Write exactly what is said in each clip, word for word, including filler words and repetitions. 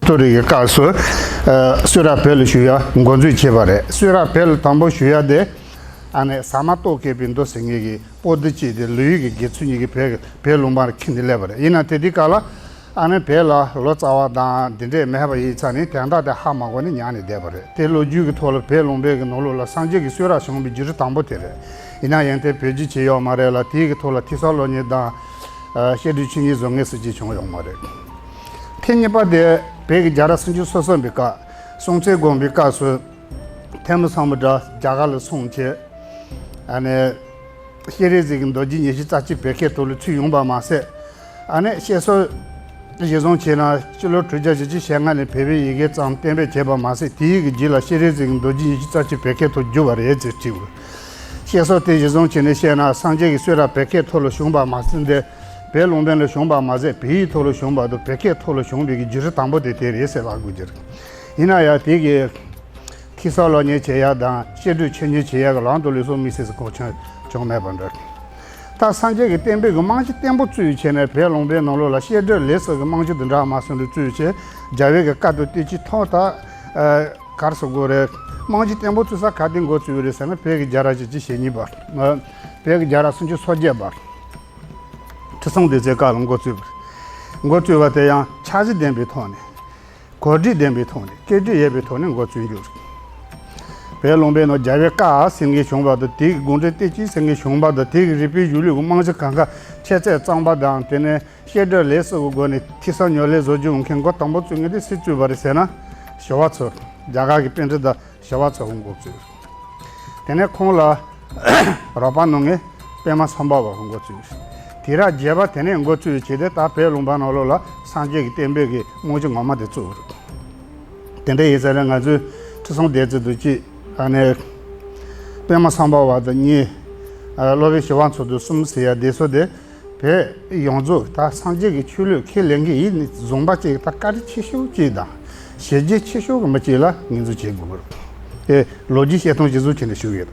ཏོ་རི་གི་སྐབས་སུ་ཨ་གསུང་རབ་བོད་ལ་ཞུ་ཡ་འགོ་འཛུགས་བྱས་པ་རེད། གསུང་རབ་བོད་ལ་དང་པོ་ཞུ་ཡ་དེ་ཨ་ནི་ཟ་མ་ཏོག་བཀོད་པའི་མདོ་ཟེར་མཁན་གྱི་པོ་ཏི་གཅིག་དེ་ལི་ཡུལ་གྱི་དགེ་ཚུལ་གཉིས་ཀྱིས་བོད་བོད་ལུང་པར་ཁྱེར་ནས་སླེབས་པ་རེད། ཡིན་ན་དེ་དུས་སྐབས་ལ་ཨ་ནི་བོད་ལ་ལོ་ཙཱ་བ་དང་འདི་འདྲས་མེད་པ་ཡིན་ཙང་ནི་དོན་དག་དེ་ཧ་མ་གོ་ནས་ཉར་ནས་བསྡད་པ་རེད། དེ་ལོ་རྒྱུས་ཀྱི་ཐོག་ལ་བོད་ལུང་པའི་གི་ནང་ལོགས་ལ་སངས་རྒྱས་ཀྱི་གསུང་རབ་བྱུང་བའི་བརྒྱུད་རིམ་དང་པོ་དེ་རེད། ཡིན་ན་ཡང་དེ་བོད་བསྒྱུར་བྱས་ཡོད་མ་རེད་ལ། དེའི་གི་ཐོག་ལ་ཐོས་བསམ་སློབ་གཉེར་དང་ཨ་བཤད་སྒྲུབ་ཆོས་གཉེར་བཟོ་མཁན་སུ་གཅིག་བྱུང་ཡོད་མ་རེད། ཐེངས་གཉིས་པ་དེ་བོད་ཀྱི་རྒྱལ་རབས་སུམ་ཅུ་སོ་གསུམ་པའི་སྐབས་སྲོང་བཙན་སྒམ་པོའི་སྐབས་སུ་ཐོན་མི་སམ་བྷོ་ཊ་རྒྱ་གར་ལ་སོང་བྱས། ཨ་ནི་སྤྱན་རས་གཟིགས་ཀྱི་མདོ་རྒྱུད་ཉི་ཤུ་རྩ་གཅིག་བོད་སྐད་ཐོག་ལ་ཚུར་ཡོང་བ་མ་ཟད། ཨ་ནི་བཤད་སྲོལ་གཞིར་བཟུང་བྱས་ན་སྤྱི་ལོ་དྲུག་བརྒྱ་བཞི་བཅུ་ཞེ་ལྔ་ནས་བོད་པའི་ཡི་གེ་ཙམ་གཏན་འབེབས་བྱས་པ་མ་ཟད། དེའི་གི་རྗེས་ལ་སྤྱན་རས་གཟིགས་ཀྱི་མདོ་རྒྱུད་ཉི་ཤུ་རྩ་གཅིག་བོད་སྐད་ཐོག་བསྒྱུར་བ་རེད་ཅེས་བྲིས་འདུག། བཤད་སྲོལ་དེ་གཞིར་བཟུང་བྱས་ནས་བཤད་ན་སངས་རྒྱས་ཀྱི་གསུང་རབ་བོད་སྐད་ཐོག་ལ་བྱུང་བ་མ་ཟད། འདི་བོད་ལུང་པ་ལ་བྱུང་བ་མ་ཟད། བོད་ཡིག་ཐོག་ལ་བྱུང་བ་དང་བོད་སྐད་ཐོག་ལ་བྱུང་བའི་གི་བརྒྱུད་རིམ་དང་པོ་དེ་དེ་རེད་ཟེར་ལབ་དགོས་ཀྱི་རེད། ཡིན་ན་ཡང་དེ་གི་ཐོས་བསམ་སློབ་གཉེར་བྱེད་ཡ་དང་བཤད་སྒྲུབ་ཆོས་གཉེར་བྱེད་ཡ་གི་ལམ་དུ་ལུས་སྲོག་མི་སྲིད་ཟེར་གོ་ཆོད་བྱུང་མེད་པ་འདྲ། ད་སངས་རྒྱས་ཀྱི་བསྟན་པའི་གི་རྨང་གཞི་བརྟན་པོ་བཙུགས་བྱས་ནས་བོད་ལུང་པའི་ནང་ལོགས་ལ་བཤད་སྒྲུབ་ལས་གསུམ་གྱི་རྨང་གཞི་དེ་འདྲ་མ་སོན་དུ་བཙུགས་བྱས། རྒྱལ་བའི་གི་བཀའ་དང་བསྟན་བཅོས་ཐོག་ད་ཨ་ག་རེ་ཟེར་དགོས་རེད། རྨང་གཞི་བརྟན་པོ་བཙུགས་ས་ག་དུས་འགོ་བཙུགས་རེད་ཟེར་ན། བོད་ཀྱི་རྒྱལ་རབས་བཞི་བཅུ་ཞེ་གཉིས་པ། ཨ་བོད་ཀྱི་རྒྱལ་རབས་སུམ་ཅུ་སོ་བརྒྱད་པ། ཁྲི་སྲོང་ལྡེ་བཙན་སྐབས་ལ་འགོ་བཙུགས་པ་རེད། འགོ་བཙུགས་པ་དེ་ཡང་འཆར་གཞི་ལྡན་པའི་ཐོག་ནས། གོ་སྒྲིག་ལྡན་པའི་ཐོག་ནས། བཀོད་སྒྲིག་ཡོད་པའི་ཐོག་ནས་འགོ་བཙུགས་རྒྱུ་རེད། བོད་ལུང་པའི་ནང་རྒྱལ་བའི་བཀའ་ཟེར་མཁན་བྱུང་བ་དང་། དེའི་དགོངས་འགྲེལ་བསྟན་བཅོས་ཟེར་མཁན་བྱུང་བ་དང་། དེའི་རིགས་པའི་གཞུང་ལུགས་ཀྱི་རྨང་གཞི་གང་ག་འཆད་རྩོད་རྩོམ་པ་དང་། དེ་ནས་བཤད་སྒྲུབ་ལས་གསུམ་གྱི་སྒོ་ནས་ཐོས་བསམ་ཉམས་ལེན་བཟོ་རྒྱུ་འོང་མཁན་འགོ་དང་པོ་བཙུགས་མཁན་དེ་སུས་བཙུགས་པ་རེད་ཟེར་ན། ཞི་བ་འཚོ། རྒྱ་གར་གྱི་པཎྜི་ཏ་ཞི་བ་འཚོ་གིས་འགོ་བཙུགས། དེ་ནས་ཁོང་ལ་རོགས་པ་གནང་མཁན་པདྨ་སམ་བྷ་ཝ་གིས་འགོ་བཙུགས། དེ་ར་རྒྱས་པ་དེ་ནས་འགོ་བཙུགས་བྱས་ཏེ། ད་བོད་ལུང་པ་ནང་ལོགས་ལ་སངས་རྒྱས་ཀྱི་བསྟན་པའི་གི་རྨང་གཞི་ངོ་མ་དེ་བཙུགས་པ་རེད། དེ་འདྲ་ཡིན་ཙང་ནས་ང་ཚོས་ཁྲི་སྲོང་ལྡེ་བཙན་དང་གཅིག། ཨ་ནི་པདྨ་སམ་བྷ་ཝ་དང་གཉིས། ཨ་སློབ་དཔོན་ཞི་བ་འཚོ་དང་གསུམ་ཟེར་ཡ་དེ་ཚོ་དེ། བོད་ཡོངས་རྫོགས་ད་སངས་རྒྱས་ཀྱི་ཆོས་ལུགས་ཁས་ལེན་མཁན་ཡིན་ནི་བཟུང་པ་གཅིག་ད་བཀའ་དྲིན་ཆེ་ཤོས་གཅིག་དང་། བྱས་རྗེས་ཆེ་ཤོས་ཀྱི་མི་གཅིག་ལ་ངོས་འཛིན་བྱེད་དགོས་པ་རེད། དེ་ལོ་རྒྱུས་བཤད་སྟངས་གཞིར་བཟུང་བྱས་ནས་ཞུ་གི་ཡོད།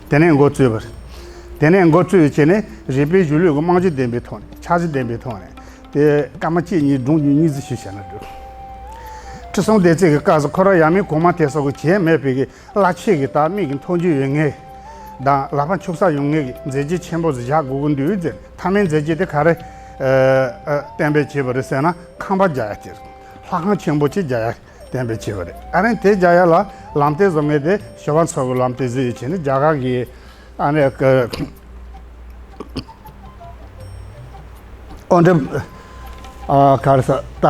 དེ་ནས་འགོ་བཙུགས་པ་རེད། དེ་ནས་འགོ་བཙུགས་བྱས་ནས་རིགས་པའི་གཞུང་ལུགས་ཀྱི་རྨང་གཞི་ལྡན་པའི་ཐོག་ནས། འཆར་གཞི་ལྡན་པའི་ཐོག་ནས། དེ་སྐར་མ་གཅིག་གཉིས་སྒྲུང་རྒྱུན་གཉིས་ཙམ་ཞིག་བཤད་ན་འགྲིག། ཁྲི་སྲོང་ལྡེ་བཙན་གྱི་སྐབས་སུ་ཁོ་རང་ཡབ་མེས་གོང་མ་དེ་ཚོ་གིས་བྱས་མེད་པའི་གི་རླབས་ཆེ་གི་ད་མིག་གིས་མཐོང་རྒྱུ་ཡོད་མཁན་དང་། ལག་པ་འཁྱུག་ས་ཡོད་མཁན་གྱི་མཛད་རྗེས་ཆེན་པོ་ཞིག་བཞག་དགོས་ཀྱི་འདུག་ཟེར། མཐའ་མའི་མཛད་རྗེས་དེ་ག་རེ་ཨ་ཨ་གཏན་འབེབས་བྱས་པ་རེད་ཟེར་ན། ཁང་པ་རྒྱག་ཡ་དེ་རེད། ལྷ་ཁང་ཆེན་པོ་གཅིག་རྒྱག་ཡ་གཏན་འབེབས་བྱས་པ་རེད། ཨ་ནི་དེ་རྒྱག་ཡ་ལ་ལམ་སྟོན་བཟོ་མཁན་དེ་ཞི་བ་འཚོ་གིས་ལམ་སྟོན་བཟོས་ཡོད་བྱས་ནས། རྒྱ་གར་གྱི་ཨ་ནི་ཀ་ཨོ་འདྲ་ཨ་ག་རེ་ཟ་ད་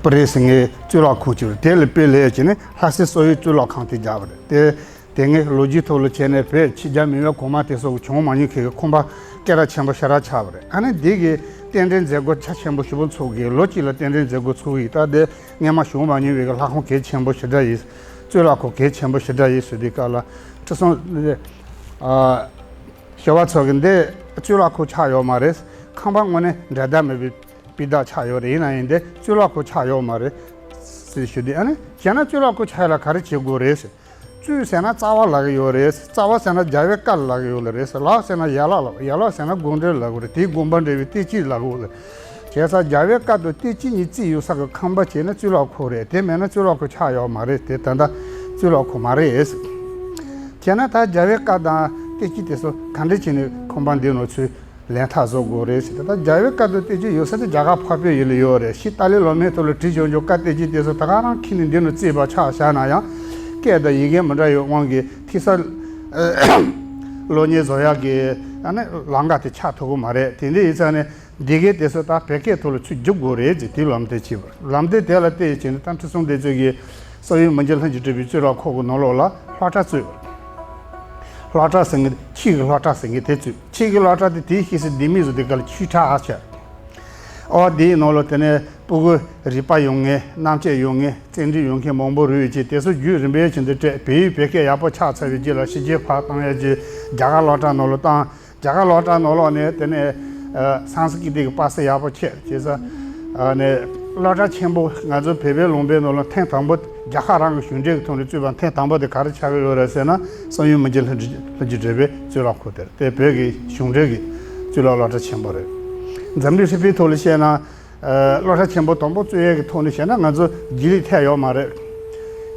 པི་རེ་ཟེར་མཁན་གཙུག་ལག་ཁང་ཅིག་རེད། དེ་ལ་དཔེ་ལེན་བྱས་ནས་ལྷ་སའི་གསང་བའི་གཙུག་ལག་ཁང་དེ་རྒྱག་པ་རེད། དེ་དེ་སྔའི་ལོ་རྒྱུས་ཐོག་ལ་བྱས་ནས་བོད་ཕྱི་རྒྱལ་མི་ཡུལ་གོང་མ་དེ་ཚོ་བྱུང་མ་མྱོང་མཁན་གྱི་ཁང་པ་སྐད་གྲགས་ཆེན་པོ་ཞེ་དྲག་ཆགས་པ་རེད། ཨ་ནི་འདི་གི་རྟེན་འབྲེལ་མཛད་སྒོ་རྒྱ་ཆེན་པོ་ཞེ་པོ་ཚོགས་ཀྱི། ལོ་གཅིག་ལ་རྟེན་འབྲེལ་མཛད་སྒོ་ཚོགས་ཀྱི། ད་དེ་སྔོན་མ་བྱུང་མ་མྱོང་བའི་གི་ལྷ་ཁང་གལ་ཆེན་པོ་ཞེ་དྲག་ཡིན། གཙུག་ལག་ཁང་གལ་ཆེན་པོ་ཞེ་དྲག་ཡིན་ཟེར་དུས་སྐབས་ལ། ཁྲི་སྲོང་ཨ་ཞི་བ་འཚོ་གིས་འདི་གཙུག་ལག་ཁང་ཆགས་ཡོད་མ་རེད། ཁང་པ་དངོས་གནས་འགྲན་ཟླ་མེད་པའི་སྤུས་དག་ཆགས་ཡོད་རེད། ཡིན་ན་ཡང་འདི་གཙུག་ལག་ཁང་ཆགས་ཡོད་མ་རེད་ཟེར་ཞུ་དུས། ཨ་ནི་བྱས་ན་གཙུག་ལག་ཁང་ཆགས་ཡ་ལ་ག་རེ་བྱེད་དགོས་རེད་ཟེར། གཙུག་ཟེར་ན་རྩ་བ་ལབ་ཀྱི་ཡོད་རེད། རྩ་བ་ཟེར་ན་རྒྱལ་བའི་བཀའ་ལ་ལབ་ཀྱི་ཡོད་ལ་རེད་ཟེར། ལག་ཟེར་ན་ཡན་ལག་ལབ། ཡན་ལག་ཟེར་ན་དགོངས་འགྲེལ་ལབ་ཀྱི་རེད། དེའི་དགོངས་པ་འགྲེལ་བའི་བསྟན་བཅོས་ལབ་ཀྱི་ཡོད་ལ། བྱས་ཙང་རྒྱལ་བའི་བཀའ་དང་བསྟན་བཅོས་གཉིས་བརྩིས་ཡོད་ས་གི་ཁང་པ་བྱས་ན་གཙུག་ལག་ཁང་རེད། དེ་མེད་ན་གཙུག་ལག་ཁང་ཆགས་ཡོད་མ་རེད། དེ་ད་ལྟ་གཙུག་ལག་ཁང་མ་རེད། བྱས་ན་ད་རྒྱལ་བའི་བཀའ་དང་བསྟན་བཅོས་དེ་ཚོ་ག་འདྲ་བྱས་ནས་ཁང་པ་འདི་ནང་ཚུར་ལེན་ཐབས་བཟོ་དགོས་རེད་ཟེར། ད་རྒྱལ་བའི་བཀའ་དང་བསྟན་བཅོས་ཡོད་ས་དེ་རྒྱ་གར་འཕགས་པའི་ཡུལ་ལ་ཡོད་རེད། ཕྱིས་ཏཱ་ལའི་ལོ་མའི་ཐོག་ལ་བྲིས་བཞག་རྒྱུ་བཀའ་བསྟན་བཅོས་དེ་ཚོ་ད་ག་རང་ཁྱེར་ནས་འདི་ནང་བརྩིས་པ་ཆ་བཞག་ན་ཡང་། སྐད་དང་ཡི་གེ་མི་འདྲ་བའི་དབང་གིས་ཐོས་བསམ་སློབ་གཉེར་བཟོ་ཡག་གི་ཨ་ནི་ལམ་ཁ་དེ་ཆགས་ཐུབ་ཀྱི་མ་རེད། དེ་འདྲ་ཡིན་ཙང་ནས་འདི་གའི་དེ་ཚོ་ད་བོད་སྐད་ཐོག་ལ་ཚུར་བསྒྱུར་དགོས་རེད་ཅེས་དེ་ལམ་སྟོན་བྱས་པ་རེད། ལམ་སྟོན་དེ་ལ་བལྟས་བྱས་ནས་ད་ཁྲི་སྲོང་ལྡེ་བཙན་གྱིས་གསང་བའི་མུ་ཁྱུད་ལྷུན་གྱིས་གྲུབ་པའི་གཙུག་ལག་ཁང་གི་ནང་ལོགས་ལ་སློབ་གྲྭ་བཙུགས། སློབ་གྲྭ་ཟེར་མཁན་ཆོས་ཀྱི་སློབ་གྲྭ་ཟེར་མཁན་དེ་བཙུགས། ཆོས་ཀྱི་སློབ་གྲྭ་དེ་དེའི་ཕྱིས་སུ་ལྡེ་མིག་བཟོས། དེ་ག་ལ་ཆོས་གྲྭ་ཟེར། ཨོ་དེའི་ནང་ལ་དེ་ནས་སྤུ་གུ་རིག་པ་ཡོད་མཁན། རྣམ་དཔྱོད་ཡོད་མཁན། བརྩོན་འགྲུས་ཡོད་མཁན་མང་པོ་རུབ་བྱས། དེ་ཚོ་རྒྱུད་རིམ་པས་བྱས་ནས་སྤྲད། བོད་ཡིག་བོད་སྐད་ཡག་པོ་ཆགས་ཚར་བའི་རྗེས་ལ་ཕྱི་རྒྱལ་ཕར་བཏང་ཡ་གི་རྒྱ་གར་སློབ་གྲྭ་ནང་ལ་བཏང་། རྒྱ་གར་སློབ་གྲྭ་ནང་ལོགས་ནས་དེ་ནས་ཨ་སཾ་སྐྲྀ་ཏ་གི་པ་སེ་ཡག་པོ་ཁྱེར། བྱས་ཙང་ཨ་ནས་སློབ་གྲྭ་ཆེན་པོ་ང་ཚོ་བོད་པའི་ལུང་པའི་ནང་ལ་ཐེངས་དང་པོ་རྒྱ་གར་རང་གི་གཞུང་འབྲེལ་གྱི་ཐོག་ནས་བཙུགས་པ་ཐེངས་དང་པོ་དེ་ག་རེ་ཆགས་ཀྱི་ཡོད་རེད་ཟེར་ན། གསང་བའི་མུ་ཁྱུད་ལྷུན་གྱིས་ལྷུན་གྱིས་གྲུབ་པའི་གཙུག་ལག་ཁང་དེ་རེད། དེ་བོད་ཀྱི་གཞུང་འབྲེལ་གྱི་གཙུག་ལག་སློབ་གྲྭ་ཆེན་པོ་རེད། འཛམ་གླིང་ཧྲིལ་པོའི་ཐོག་ལ་བཤད་ན། ཨ། སློབ་གྲྭ་ཆེན་པོ་དང་པོ་གཙོས་ཡས་ཀྱི་ཐོག་ནས་བཤད་ན་ང་ཚོ་རྗེས་ལུས་ཐེབས་ཡོད་མ་རེད།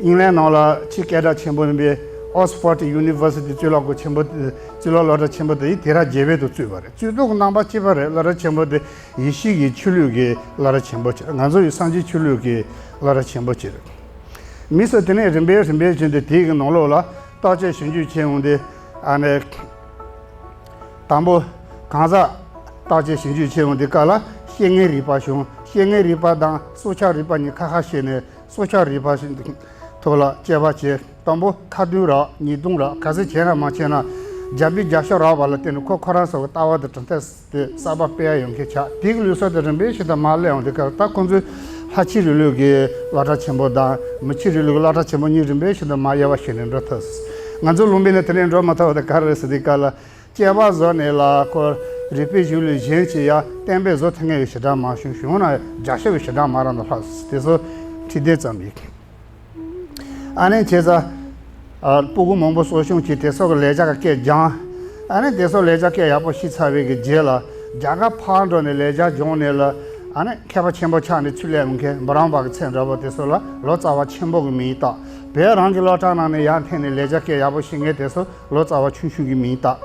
ཨིང་ལན་ནང་ལ་ཆེས་སྐད་གྲགས་ཆེན་པོ་ཡིན་པའི་Oxford University གཙུག་ལག་སློབ་ཆེན་པོ་གཙུག་ལག་སློབ་གྲྭ་ཆེན་པོ་དེ་ཡིས་དེང་རབས་རྒྱལ་བོད་དུ་བཙུགས་པ་རེད། བཙུགས་ཐོག་གི་རྣམ་པ་གཅིག་པ་རེད། སློབ་གྲྭ་ཆེན་པོ་དེ་ཡེ་ཤུ་གི་ཆོས་ལུགས་ཀྱི་སློབ་གྲྭ་ཆེན་པོ་ཅིག་རེད། ང་ཚོ་ཡི་སངས་རྒྱས་ཆོས་ལུགས་ཀྱི་སློབ་གྲྭ་ཆེན་པོ་ཅིག་རེད། མི་ཚོས་དེ་ནས་རིམ་པས་རིམ་པས་བྱས་ཏེ་དེའི་གི་ནང་ལོགས་ལ་བརྟག་དཔྱད་ཞིབ་འཇུག་བྱས་འོང་དུས། ཨ་ནི། དང་པོ། གང་ཟག་བརྟག་དཔྱད་ཞིབ་འཇུག་བྱས་འོང་དུས་སྐབས་ལ་སྐྱེ་དངོས་རིག་པ་བྱུང་། སྐྱེ་དངོས་རིག་པ་དང་སྲོག་ཆགས་རིག་པ་གཉིས་ཁ་ཁ་ཕྱེ་ནས་སྲོག་ཆགས་རིག་པ་ཞིག་ཐོག་ལ་དཔྱད་པ་བྱས། དང་པོ་ཁ་རྡུང་རག་ཉེས་རྡུང་རག་ག་ཚོད་བྱས་ན་མ་བྱས་ན་བརྒྱ་པའི་བརྒྱ་ཤོག་རག་པ་ལ་བརྟེན་ནས་ཁོ་ཁོ་རང་ཚོ་གི་ལྟ་བ་དང་གྲུབ་མཐའ་དེ་གསར་པ་སྤེལ་ཡ་ཡོང་མཁན་ཆགས། དེ་གི་ལུགས་སྲོལ་དེ་རིམ་པས་ཞིག་ཏུ་མར་སླེབས་ཡོང་དུས་སྐབས་ད་ཁོང་ཚོས་ལྷ་ཆོས་རིང་ལུགས་ཀྱི་སློབ་གྲྭ་ཆེན་པོ་དང་མི་ཆོས་རིང་ལུགས་ཀྱི་སློབ་གྲྭ་ཆེན་པོ་གཉིས་རིམ་པས་ཞིག་ཏུ་མར་དབྱེ་བ་ཕྱེ་ནས་འགྲོ་ཐུབ། ང་ཚོ་ལུང་པའི་ནས་དེ་འདྲའི་འགྲོ་མ་ཐུབ་པ་དེ་ག་རེ་རེད་ཟེར་དུས་སྐབས་ལ། དཔྱད་པ་བཟོ་ནས་ལ་ཁོ་རིག་པའི་གཞུང་ལུགས་གཞན་གྱིས་ཡང་གཏན་འབེབས་བཟོ་ཐུབ་མཁན་ཡང་ཞེ་དྲག་མང་བྱུང་། བྱུང་ན་བརྒྱ་ཤོག་གི་ཞེ་དྲག་མ་རག་ན་ལྷག་དེ་ཚོ་ཁྲི་སྡེ་ཙམ་ཡིན། ཨ་ནི་བྱས་ཙང་། ཨ། སྤུ་གུ་མང་པོ་གསོ་སྐྱོང་བྱས་དེ་ཚོ་གི་ལས་བྱ་གི་སྐད་སྦྱངས། ཨ་ནི་དེ་ཚོ་ལས་བྱ་སྐད་ཡག་པོ་ཤེས་ཚར་བའི་གི་རྗེས་ལ་རྒྱ་གར་ཕར་འགྲོ་ནས་ལས་བྱ་སྦྱངས་ནས་ལ། ཨ་ནི་མཁས་པ་ཆེན་པོ་ཆགས་ནས་ཚུར་སླེབས་མཁན་འབུམ་རམས་པ་གི་ཚད་འདྲ་པོ་དེ་ཚོ་ལ་ལོ་ཙཱ་བ་ཆེན་པོ་གི་མིང་བཏགས། བོད་རང་གི་སློབ་གྲྭ་ནང་ནས་ཡར་འཐེན་ནས་ལས་བྱ་སྐད་ཡག་པོ་ཤེས་མཁན་དེ་ཚོ་ལོ་ཙཱ་བ་ཆུང་ཆུང་གི་མིང་བཏགས།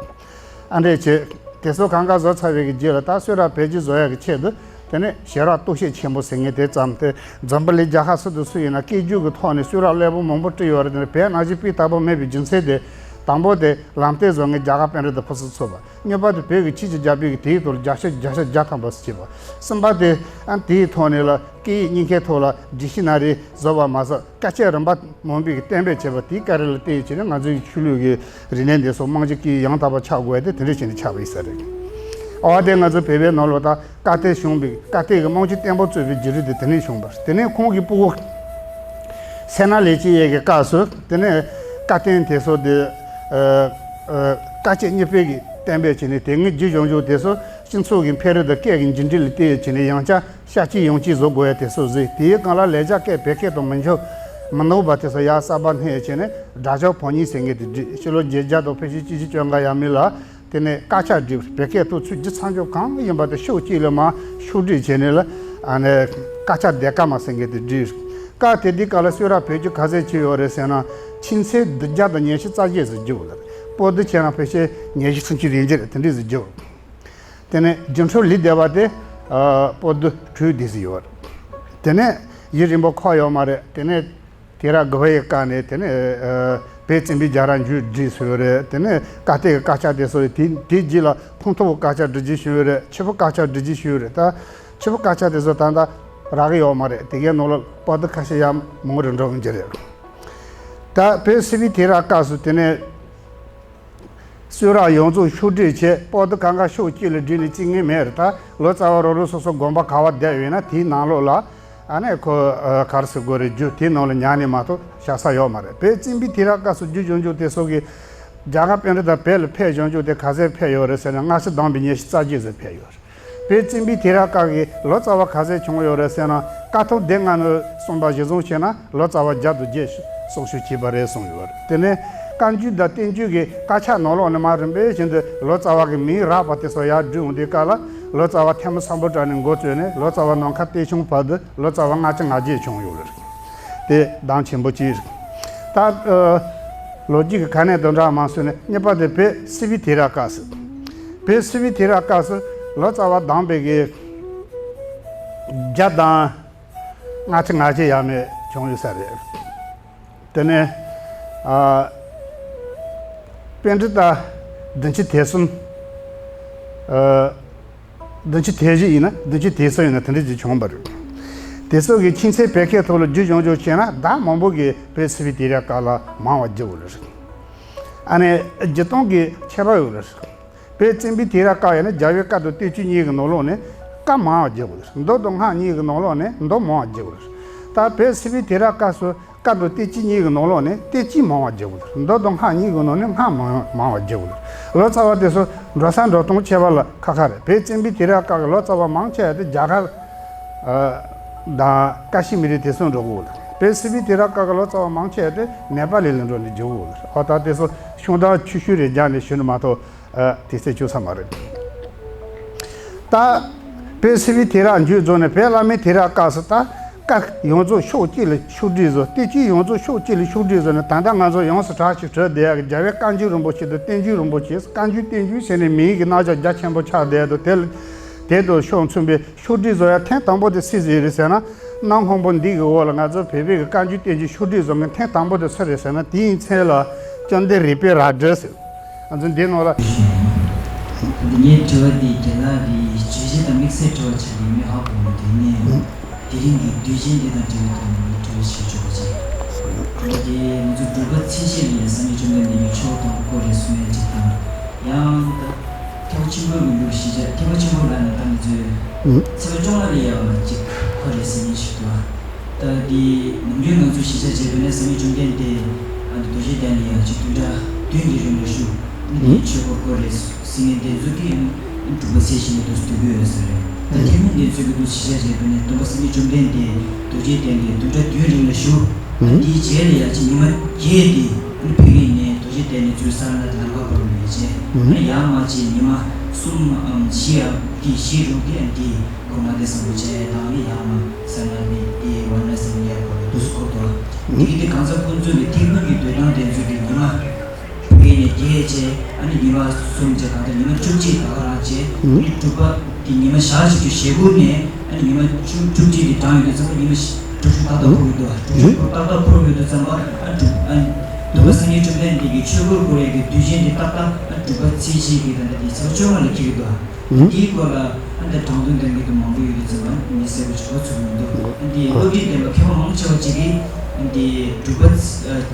ཨ་འདྲས་བྱས། དེ་ཚོ་གང་ག་བཟོ་ཚར་བའི་གི་རྗེས་ལ་ད་གསུང་རབ་བེད་སྤྱོད་བཟོ་ཡ་གི་ཆེད་དུ་དེ་ནས་ཞལ་རག་རྟོག་ཞིབ་ཆེན་པོ་ཟེར་མཁན་དེ་བརྩམས་ཏེ། འཛམ་བུ་གླིང་རྒྱལ་ཁབ་སུ་དང་སུ་ཡིན་ན་སྐད་སྒྱུར་གི་ཐོག་ནས་གསུང་རབ་ཀླད་པ་མང་པོ་བྲིས་ཡོད་རེད། དེ་ནས་བོད་ནང་བཞིན་སྤུས་དག་པོ་མེད་པའི་རྒྱུ་མཚན་དེ། དང་པོ་དེ་ལམ་སྟོན་བཟོ་མཁན་རྒྱ་གར་པཎྜི་ཏ་ཕུན་སུམ་ཚོགས་པ། གཉིས་པ་དེ་བོད་ཀྱི་ཆོས་ཀྱི་རྒྱ་དཔེ་གི་དེའི་ཐོག་ལ་རྒྱ་ཆེ་བརྒྱ་ཆ་བརྒྱ་ཐམ་པ་ཟེར་བྱས་པ། གསུམ་པ་དེ་ཨ་དེའི་ཐོག་ནས་ལ་སྐད་ཡིག་གཉིས་ཀའི་ཐོག་ལ་ཌིག་ཤི་ན་རི་བཟོ་བ་མ་ཟད་བཀའ་ཆད་རིམ་པ་མང་པོའི་གི་གཏན་འབེབས་བྱས་པ་དེའི་བཀའ་དྲིན་ལ་བརྟེན་བྱས་ནས་ང་ཚོའི་ཆོས་ལུགས་ཀྱི་རིག་གནས་འདི་ཚོ་རྨང་གཞི་སྐད་ཡིག་ཡང་དག་པ་ཆགས་དགོས་ཏེ་དེ་འདྲ་བྱས་ནས་ཆགས་པ་ཡིན་ས་རེད། ཨ་དེ་ང་ཚོ་བོད་པའི་ནང་ལོགས་ད་བཀའ་གཏེར་བྱུང་བའི་བཀའ་གཏེར་གྱི་རྨང་གཞི་བརྟན་པོ་བཙུགས་པའི་བརྒྱུད་རིམ་དེ་དེ་ནས་བྱུང་བ་རེད། དེ་ནས་ཁོང་གི་སྤུ་གུ་སད་ན་ལེགས་བྱེད་ཡས་ཀྱི་སྐབས་སུ་དེ་ནས་བཀའ་བསྟན་དེ་ཚོ་དེ་ཨ་ཨ་བཀའ་ཆད་གཉིས་པའི་གི་གཏན་འབེབས་བྱས་ནས་དེ་སྔའི་རྒྱུ་ལྗང་ཇུག་དེ་ཚོ་སྤྱི་ཚོགས་ཀྱི་འཕེལ་རིམ་དང་སྐད་ཀྱི་འགྱུར་འགྲོས་ལ་བལྟས་བྱས་ནས་ཡང་བསྐྱར་ཤ་གཅིག་ཡང་གཅིག་བཟོ་དགོས་ཡ་དེ་ཚོ་བཟོས། དེའི་སྒང་ལ་ལས་བྱ་སྐད་བོད་སྐད་དང་མི་འགྲོ་མི་ནོར་བ་དེ་ཚོ་ཡར་གསར་པ་སྣོན་བྱས་ནས་སྒྲ་སྦྱོར་བམ་གཉིས་ཟེར་མཁན་དེ་བསྒྲིགས། ཕྱི་ལོ་བརྒྱད་བརྒྱ་དང་ཕལ་ཆེར་བཅུ་བཞི་བཅོ་ལྔ་ཡས་མས་ལ་དེ་ནས་དཀར་ཆག་བསྒྲིགས། བོད་སྐད་ཐོག་ཚུར་བསྒྱུར་ཚར་ཆོག་གང་ཡིན་པ་དེ་ཕྱོགས་གཅིག་ལ་མར་ཕྱོགས་སྒྲིག་བྱས་ནས་ལ་ཨ་ནི་དཀར་ཆག་ལྡན་དཀར་མ་ཟེར་མཁན་དེ་བསྒྲིགས། སྐབས་དེ་དུས་སྐབས་ལ་གསུང་རབ་བེད་སྤྱོད་ག་ཚད་བྱས་ཡོད་རེད་ཟེར་ན་ཆུ་ཚོད་བདུན་བརྒྱ་དང་ཉི་ཤུ་རྩ་བརྒྱད་ཙམ་བསྒྱུར་བ་རེད། པོ་ཏི་བྱས་ན་ཕལ་ཆེར་ཉི་ཤུ་སུམ་ཅུ་རེ་གཅིག་རེད། དེ་འདྲས་ཙམ་བསྒྱུར། དེ་ནས་སྒྱུ་འཕྲུལ་ལས་སྡེ་པ་དེ་ཨ་པོ་ཏི་དྲུག་དེ་ཙམ་ཡོད་རེད། དེ་ནས་ཡུན་རིང་པོ་འཁོར་ཡོད་མ་རེད། དེ་ནས་དུས་རབས་དགུ་པའི་སྐབས་ནས་དེ་ནས་ཨ་བོད་བཙན་པོའི་རྒྱལ་རབས་མཇུག་བསྒྲིལ་སོང་ཡོད་རེད། དེ་ནས་བཀའ་གཏེར་གྱི་དཀར་ཆག་དེ་ཚོ་དེ་དེའི་རྗེས་ལ་ཁུངས་ཐུབ་པའི་དཀར་ཆག་སྒྲིག་བརྒྱུད་བྱུང་ཡོད་རེད། ཕྱི་པོ་དཀར་ཆག་སྒྲིག་བརྒྱུད་བྱུང་ཡོད་རེད། ད་ཕྱི་པོ་དཀར་ཆག་དེ་ཚོ་ད་ལྟ་རག་གི་ཡོད་མ་རེད། དེ་གའི་ནང་ལ་པོ་ཏི་ཁ་ཤས་ཡང་མང་རུ་འགྲོ་གི་རེད། ད་བོད་སིལ་བུའི་དུས་རབས་སྐབས་སུ་དེ་ནས་གསུང་རབ་ཡོངས་རྫོགས་ཕྱོགས་སྒྲིག་བྱས། པོ་ཏི་གང་ག་ཕྱོགས་གཅིག་ལ་བསྒྲིགས་ནས་བརྩི་མཁན་མེད་རེད། ད་ལོ་ཙཱ་བ་རང་རང་སོ་སོ་དགོན་པ་ག་བ་བསྡད་ཡོད་ན་དེའི་ནང་ལོགས་ལ་ཨ་ནི་ཁོ་ཨ་ག་རེ་ཟེར་དགོས་རེད། རྒྱུ་དེའི་ནང་ལ་ཉར་ནས་མ་གཏོགས་བཞག་ས་ཡོད་མ་རེད། བོད་བཙན་པོའི་དུས་རབས་སྐབས་སུ་རྒྱུ་ལྗང་ཇུག་དེ་ཚོ་གི་རྒྱ་གར་པཎྜི་ཏ་བོད་ལ་ཕེབས་ལྗང་ཇུག་དེ་ག་ཚད་ཕེབས་ཡོད་རེད་ཟེར་ན་སྔ་ཕྱི་བསྡོམས་པས་ཉི་ཤུ་རྩ་བརྒྱད་ཙམ་ཕེབས་ཡོད་རེད། བོད་བཙན་པོའི་དུས་རབས་སྐབས་ཀྱི་ལོ་ཙཱ་བ་ག་ཚད་བྱུང་ཡོད་རེད་ཟེར་ན། བཀའ་ཐང་སྡེ་ལྔ་ནས་གསུངས་པ་གཞིར་བཟུང་བྱས་ན་ལོ་ཙཱ་བ་བརྒྱ་དང་བརྒྱད་གསུང་ཞུ་བྱས་པ་རེད་གསུངས་ཡོད་རེད། དེ་ནས་བཀའ་འགྱུར་དང་བསྟན་འགྱུར་གྱི་དཀར་ཆག་ནང་ལོགས་ནས་མར་རིམ་པས་བཞིན་དུ་ལོ་ཙཱ་བ་གི་མིང་རགས་པ་དེ་ཚོ་ཡར་བསྒྲིགས་འོང་དུས་སྐབས་ལ་ལོ་ཙཱ་བ་ཐོན་མི་སམ་བྷོ་ཊ་ནས་འགོ་བཙུགས་ནས་ལོ་ཙཱ་བ་ནམ་མཁའ་བསྟན་སྐྱོང་བར་དུ་ལོ་ཙཱ་བ་ལྔ་བཅུ་ང་བརྒྱད་བྱུང་ཡོད་རེད། དེ་གདངས་ཆེན་པོ་གཅིག་རེད། ད་ཨ་ལོ་རྒྱུས་ཀྱི་ག་ནས་དོན་དག་མང་སོང་ནས་གཉིས་པ་དེ་བོད་སིལ་བུའི་དུས་རབས་སྐབས་སུ། བོད་སིལ་བུའི་དུས་རབས་སྐབས་སུ་ལོ་ཙཱ་བ་བསྡོམས་པས་ཀྱི་བརྒྱ་དང་ལྔ་བཅུ་ང་བརྒྱད་ཡས་མས་བྱུང་ཡོད་ས་རེད། དེ་ནས་ཨ་པཎྜི་ཏ་བདུན་ཅུ་དོན་གསུམ། ཨ་བདུན་ཅུ་དོན་བཞི་ཡིན་ན་བདུན་ཅུ་དོན་གསུམ་ཡིན་ན་དེ་འདྲ་ཅིག་བྱུང་བ་རེད། དེ་ཚོ་གི་ཆུ་ཚོད་བོད་སྐད་ཐོག་ལ་རྒྱུ་ལྗང་ཇུག་བྱས་ན་ད་མང་པོ་གིས་བོད་སིལ་བུའི་དུས་རབས་སྐབས་ལ་མང་བ་བརྗོད་ཡོད་རེད། ཨ་ནི་བརྗོད་སྟངས་ཀྱི་ཁྱད་པར་ཡོད་རེད། བོད་བཙན་པོའི་དུས་རབས་སྐབས་ཡིན་ན་རྒྱལ་བའི་བཀའ་དང་བསྟན་བཅོས་གཉིས་ཀྱི་ནང་ལོགས་ནས་བཀའ་མང་བ་བརྗོད་ཡོད་རེད། མདོ་དང་སྔགས་གཉིས་ཀྱི་ནང་ལོགས་ནས་མདོ་མང་བ་བརྗོད་ཡོད་རེད། ད་བོད་སིལ་བུའི་དུས་རབས་སྐབས་སུ་བཀའ་དང་བསྟན་བཅོས་གཉིས་ཀྱི་ནང་ལོགས་ནས་བསྟན་བཅོས་མང་བ་བརྗོད་ཡོད་རེད། མདོ་དང་སྔགས་གཉིས་ཀྱི་ནང་ནས་སྔགས་མང་མང་བ་བརྗོད་ཡོད་རེད། ལོ་ཙཱ་བ་དེ་ཚོ་འགྲོ་ས་འགྲོ་སྟངས་ཁྱད་པར་ལ་ཁ་ཁ་རེད། བོད་བཙན་པོའི་དུས་རབས་སྐབས་ཀྱི་ལོ་ཙཱ་བ་མང་ཆེ་བ་དེ་རྒྱ་གར་ཨ་དང་ཀ་ཤི་མིར་དེ་ཚོ་འགྲོ་གི་ཡོད་རེད། བོད་སིལ་བུའི་དུས་རབས་སྐབས་ཀྱི་ལོ་ཙཱ་བ་མང་ཆེ་བ་དེ་ནེ་པ་ལི་ལ་འགྲོ་ནས་བརྗོད་གི་ཡོད་རེད། ཨོ་ད་དེ་ཚོ་ཤོང་སྟངས་ཆུང་ཤོས་རེ་རྒྱག་ནས་ཞུ་ནི་མ་གཏོགས། ཨ་དེ་ཚོ་བཅུག་ས་མ་རེད། ད་ བོད་སིལ་བུའི་དུས་རབས་མཇུག་རྫོགས་ནས་བོད་བླ་མའི་དུས་རབས་སྐབས་སུ་ད་བཀའ་ཡོངས་རྫོགས་ཕྱོགས་གཅིག་ལ་ཕྱོགས་སྒྲིག་བཟོ། བསྟན་བཅོས་ཡོངས་རྫོགས་ཕྱོགས་གཅིག་ལ་ཕྱོགས་སྒྲིག་བཟོ་ནས། ད་ལྟ་ང་ཚོ་ཡོངས་སུ་གྲགས་ཤིང་གྲགས་བསྡད་ཡག་གི་རྒྱལ་བའི་བཀའ་འགྱུར་རིན་པོ་ཆེ་དང་བསྟན་འགྱུར་རིན་པོ་ཆེ། བཀའ་འགྱུར་བསྟན་འགྱུར་ཟེར་ནས་མིང་གི་རྣམ་གཞག་རྒྱ་ཆེན་པོ་ཆགས་བསྡད་འདུག་དེ་ལ་དེ་དང་ཕྱོགས་མཚུངས་པའི་ཕྱོགས་སྒྲིག་བཟོ་ཡ་ཐེངས་དང་པོ་དེ་སུས་བཟོས་རེད་ཟེར་ན། གནམ་སྔོན་པོ་འདི་གི་འོག་ལ་ང་ཚོ་བོད་པའི་གི་བཀའ་འགྱུར་བསྟན་འགྱུར་ཕྱོགས་སྒྲིག་བཟོ་མཁན་ཐེངས་དང་པོ་དེ་སུ་རེད་ཟེར་ན། དེའི་མཚན་ལ་བཅོམ་ལྡན་རིག་པའི་རལ་གྲི་ཟེར། ང་ཚོ་འདི་ནང་ལ། འདི་ངའི་དྲི་བ་འདི་རྒན་ལགས་ཀྱིས་བརྗོད་གཞི་དང་དམིགས་བསལ་དྲི་བ་ཆགས་ཀྱི་མི་ཧ་གོ་མི་འདུག་ནས། དེ་རིང་གི་དུས་ཆེན་འདི་དང་འབྲེལ་བའི་ཐོག་ནས་དྲི་བ་ཞིག་བརྗོད་པ་བྱས། འདི་ང་ཚོ་འབྲུག་པ་ཚེས་བཞི་ལ་ཡང་སངས་རྒྱས་བཅོམ་ལྡན་འདས་ཀྱི་ཆོས་དང་པོ་རེད་གསུང་ཡ་གཅིག་དང་། ཡང་ད་ཐེག་པ་ཆེན་པོའི་གི་ལུགས་གཞི་བྱས། ཐེག་པ་ཆེན་པོ་ལ་ནི་ད་ང་ཚོས་ཚེས་པ་བཅོ་ལྔ་ལ་ཡང་གཅིག་ཁོ་རེད་ཟེར་མཁན་ཞིག་འདུག་ད་འདི་ནམ་རྒྱུན་ང་ཚོས་གཞིས་ཆགས་བྱས་པ་ཡིན་ན་སངས་རྒྱས་བཅོམ་ལྡན་འདས་ཨ་ནི་རྡོ་རྗེ་གདན་ལ་ཡང་ཅིག་བདུན་ཕྲག་བདུན་གྱི་རིང་ལ་བཞུགས། ཨ་ནི་དེའི་ཆོས་འཁོར་བསྐོར་རེད་ཟེར་མཁན་དེ་ཚོ་གིས་ཨ་ནི་འབྲུག་པ་ཚེས་བཞི་ནས་འདུག་སེ་སྡོད་ཀྱི་ཡོད་ས་རེད། ད་དེ་མིན་དེ་ཚོ་གིས་འདུག་གཞིས་ཆགས་བྱས་པ་ཡིན་ན་སྟོན་པ་སངས་རྒྱས་བཅོམ་ལྡན་འདས་རྡོ་རྗེ་གདན་ལ་བདུན་ཕྲག་བདུན་རིང་ལ་བཞུགས། ཨ་ནི་དེའི་རྗེས་ལ་ཡང་ཅིག་ཉི་མ་བརྒྱད་དེ་ཨ་ནི་ཕ་གི་ནས་རྡོ་རྗེ་གདན་ནས་ཚུར་ས་གནས་ལམ་ཁ་བར་ལ་ཡོད་ཅེས། ཨ་ནི་ཡང་མ་ཅིག་ཉི་མ་གསུམ་འམ་བཞི་འམ་དེ་བཞི་རུ་དེ་ཨ་ནི་དེ། སྒོ་མ་དེ་བཟང་པོ་བྱས་དང་ནི་ཡང་ན་ས་ན་མི་དེ་ཝཱ་ར་ཎ་སི་ལ་ཡར་བར་ལ་འདུག་སེ་འཁོར་དུ། དེ་གི་དེ་གང་ཟག་ཀུན་རྫོབ་ཀྱི་ཐེག་དམན་གྱི་འདོད་སྟངས་དེ་ཚོ་གི་ཉི་མ་བོད་ནས་བརྒྱད་བྱས། ཨ་ནི་ཉི་མ་གསུམ་བྱས། གང་ལྟར་ཉི་མ་བཅུ་གཅིག་ད་ག་རང་བྱས། ཨ་ནི་སྒྲུབ་པ་དེ་ཉི་མ་ཞག་གཅིག་གི་ཞེ་དགུ་ནས་ཨ་ནི་ཉི་མ་བཅུ་བཅུ་གཅིག་གི་གྲངས་ཡོད་དུས་ཙམ་པ་ཉི་མ་དྲུག་ཅུ་ཏག་ཏག་འཁོར་གྱི་འདུག་དྲུག་ཅུ་འཁོར་ཏག་ཏག་འཁོར་ཡོད་དུས་ཙམ་པ་ཨ་སྒྲུབ་ཨ་ནི་སྟོན་པ་སངས་རྒྱས་བཅོམ་ལྡན་འདས་ཀྱི་ཆོས་འཁོར་བསྐོར་ཡས་ཀྱི་དུས་ཆེན་དེ་ཏག་ཏག་ཨ་སྒྲུབ་པ་ཚེས་བཞི་གི་ད་ལྟ་དེ་ཚེས་པ་བཅོ་ལྔ་ལ་འཁེལ་གྱི་འདུག་འདིའི་སྐོར་ལ་ཨ་འདི་དྲང་དོན་ལྡན་མཁན་དུ་མང་པོ་ཡོད་དུས་ཙམ་པ་ངས་གསལ་པོ་ཞིག་གོ་ཚོད་མི་འདུག་ཨ་འདི་སློབ་ཁྲིད་ལྡན་པ་མཁས་པ་མང་ཆེ་བ་ཅིག་གིས་ཨ་འདི་སྒྲུབ་པ་